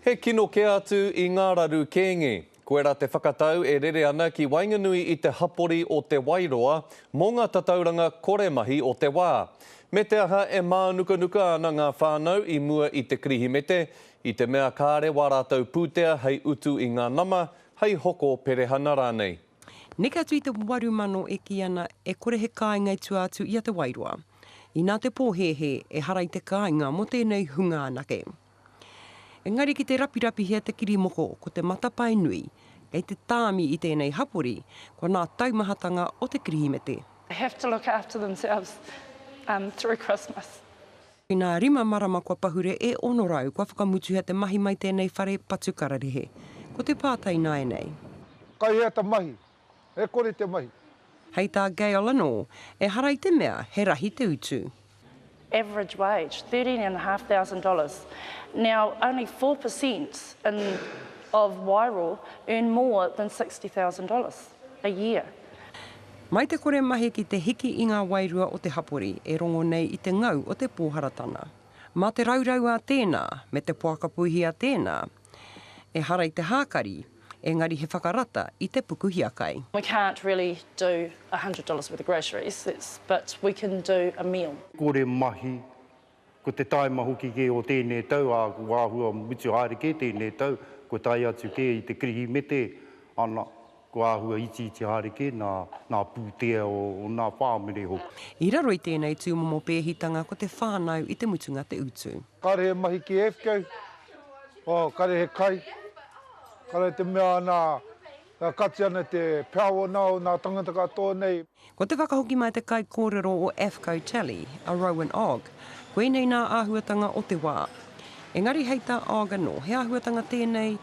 He kino kē atu i ngā raru kēnge. Koirā te whakatau e rere ana ki waenganui i te hapori o Te Wairoa mō ngā tatauranga kore mahi o te wā. Me te aha e mānukanuka ana ngā whānau i mua i te Kirihimete, i te mea kāre wā rātou pūtea hei utu i ngā nama, hei hoko perehana rānei. Neke atu i te 8,000 e kī ana e kore he kāinga i tua atu i a Te Wairoa. Inā te pōhēhē, ehara i te kāinga mō tēnei hunga anake. Engari ki te rapirapihia te kirimoko, ko te matapae nui, kei te tāmi i tēnei hapori, ko nā taumahatanga o te Kirihimete. Have to look after themselves through Christmas. Inā rima marama kua pahure e 600 kua whakamutuhia te mahi mai tēnei whare patu kararehe. Ko te pātai nāianei. Kai hea ta mahi? E kore te mahi. Hei tā Gail anō, ehara i te mea he rahi te utu. Average wage, $13,500. Now, only 4% in of Wairoa earn more than $60,000 a year. Mai te kore mahi ki te hiki i ngā wairua o te hapori e rongo nei i te ngau o te pōharatana. Mā te raurau a tēnā, me te poaka puihi a tēnā. Ehara i te hākari, engari he whakarata i te puku hiakai. We can't really do $100 worth of groceries, that's, but we can do a meal. Kore mahi, ko te taima hoki kē o tēnei tau, ā, kua āhua mutu haere kē tēnei tau, kua tae atu kē i te Kirihimete, ana, kua āhua itiiti haere kē nā, nā pūtea o, o nā whāmere hoki. I raro i tēnei tūmomo pēhitanga ko te whānau i te mutunga te utu. Kāre he mahi ki AFCO, oh, kare he kai, kare te mea nā, kati ana te power nā o nā tangata katoa nei. Ko te whakahoki mai te kaikōrero o AFCO Tally, a Rowan Ogg, koinei nā āhuatanga o te wā. Engari hei tā Ogg anō, he āhuatanga tēnei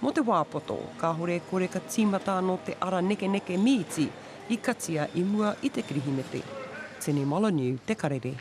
mō te wā poto, kāhore e kore ka tīmata anō te ara nekeneke mīti i katia i mua i te Kirihimete. Tini Molyneux, Te Karere.